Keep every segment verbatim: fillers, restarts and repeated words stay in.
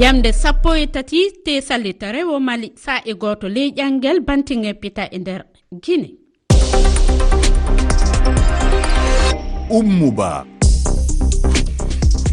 Jamde sappo e tati tesalita rewo Mali, saa e gooto ley ƴanngel bantingel pita e nder Gine. Ummu Ba.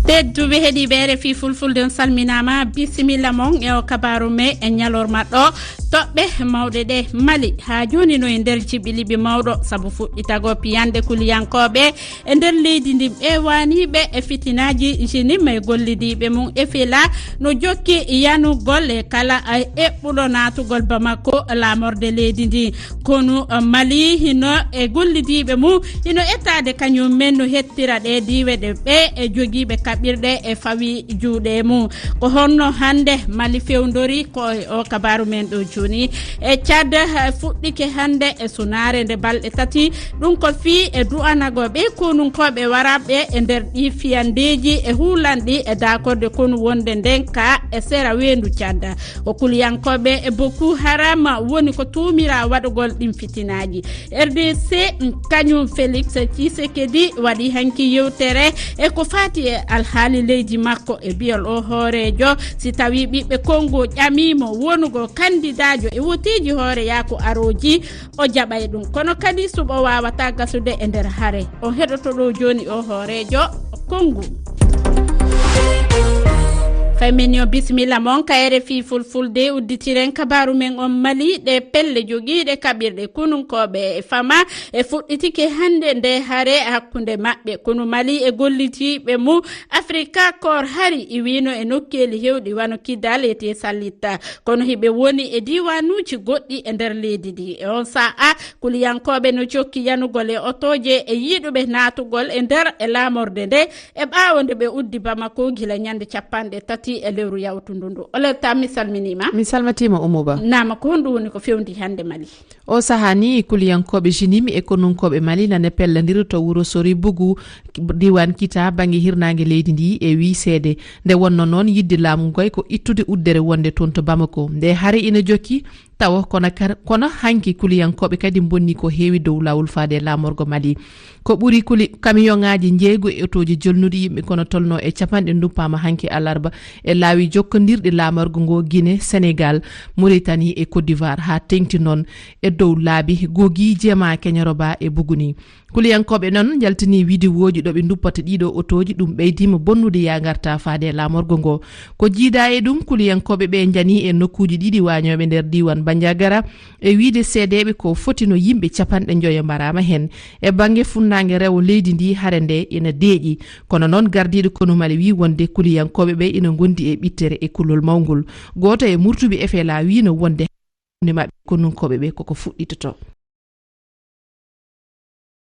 Tedduɓe heɗiiɓe R F I Fulfulde, on salminaama, bisimilla mon e o kabaaru me e ñalorma ɗo. Toɓɓe mawɗe ɗe Mali haa jooni no e nder jiɓiliɓi mawɗo sabu fuɗɗitago piyande kuliyankooɓe e nder leydi ndin. Ɓe waaniiɓe e fitinaaji Jinim e gollidiiɓe mum e fela no jokki yanugol e kala eɓɓuɗo naatugol Bamako laamorde leydi ndin. Konu Mali hino e gollidiiɓe mum hino ettaade kañum men no hettira ɗe diiwe ɗe ɓe e jogiiɓe kaɓirɗe e fawi juuɗe mum. Ko honno hannde Mali fewndori? Ko e o kabaaru men ɗo jooni. E Tchad, eh, fuɗɗike hannde e sunaare nde balɗe tati. Ɗum ko fii e du'anago ɓe konunkooɓe waraɓe e nder ɗi fiyandeeji e huulanɗi e daakorde konu wonde nden ka e sera weendu Tchad. Ko kuliyankooɓe e Boko Haram woni ko tuumira waɗugol ɗin fitinaaji. R D C, kañum Félix Tshisekedi waɗi hanki yewtere e ko faati e alhaali leydi makko e biyol o hooreejo. Si tawi ɓiɓɓe Kongo ƴamiimo wonugo kandidaajo e woteeji hooreyaaku arooji, o jaɓay ɗum. Kono kadi suɓo waawata gasude e nder hare. On heɗoto ɗo jooni o hooreejo Kongo. Fay min yo bisimilla mon ka R F I Fulfulde, udditiren kabaaru men on Mali, ɗe pelle jogiiɗe kaɓirɗe konunkooɓe e fama e fuɗɗitike hannde nde hare hakkunde maɓɓe. Konu Mali e gollitiiɓe mum Afrika Kor hari iwino e nokkeeli hewɗi wano Kidal e Tesalit. Kono hiɓe woni e diiwanuuji goɗɗi e nder leydi ndi. E on sa'a, kuliyankooɓe no jokki yanugol e otooje e yiɗuɓe naatugol e nder e laamorde nde e ɓaawo nde ɓe uddi Bamako gila ñande capanɗe tati e lewru yawtundu ndu. Oleta, mi salminiima. Mi salmatiima, Ummu Ba. Naama, ko honɗum woni ko fewndi hannde Mali? O sahaa ni, kuliyankooɓe Jinim e konunkooɓe Mali nane pellandir to wuro Sori Bugu, diiwaan Kita, bannge hirnaange leydi ndi e wii seede. Nde wonno noon, yiɗde laamu ngoy ko ittude uddere wonde toon to Bamako. Nde hare ina jokki, tawo kono kar-, kono hanki kuliyankooɓe kadi mbonni ko heewi dow laawol faade e laamorgo Mali. Ko ɓuri kuli, kamiyoŋaaji njeeygu e otooji jolnuɗi yimɓe kono tolno e capanɗe nduppaama hanki alarba e laawi jokkondirɗi laamorgo ngo Gine, Senegal, Muritani e Côte d'Ivoire haa teŋti noon e dow laabi Gogi, Jema, Keñoroba e Buguni. Kuliyankooɓe noon njaltini widiwooji ɗo ɓe nduppata ɗiɗo otooji, ɗum ɓeydiima bonnude yaa ngarta faade e laamorgo ngo. Ko jiidaa e ɗum, kuliyankooɓe ɓe njani e nokkuuji ɗiɗi waañooɓe nder diiwaan Bandiagara, e wiide seedeeɓe ko fotino yimɓe capanɗe njoyo mbaraama heen. E bannge funnaange rewo leydi ndi, hare nde ina deeƴi. Kono noon, gardiiɗo konu Mali wii wonde kuliyankooɓe ɓe ina ngondi e ɓittere e kulol mawngol. Gooto e murtuɓe F L A wiino wonde hakkunde maɓɓe konunkooɓe ɓe koko fuɗɗitoto.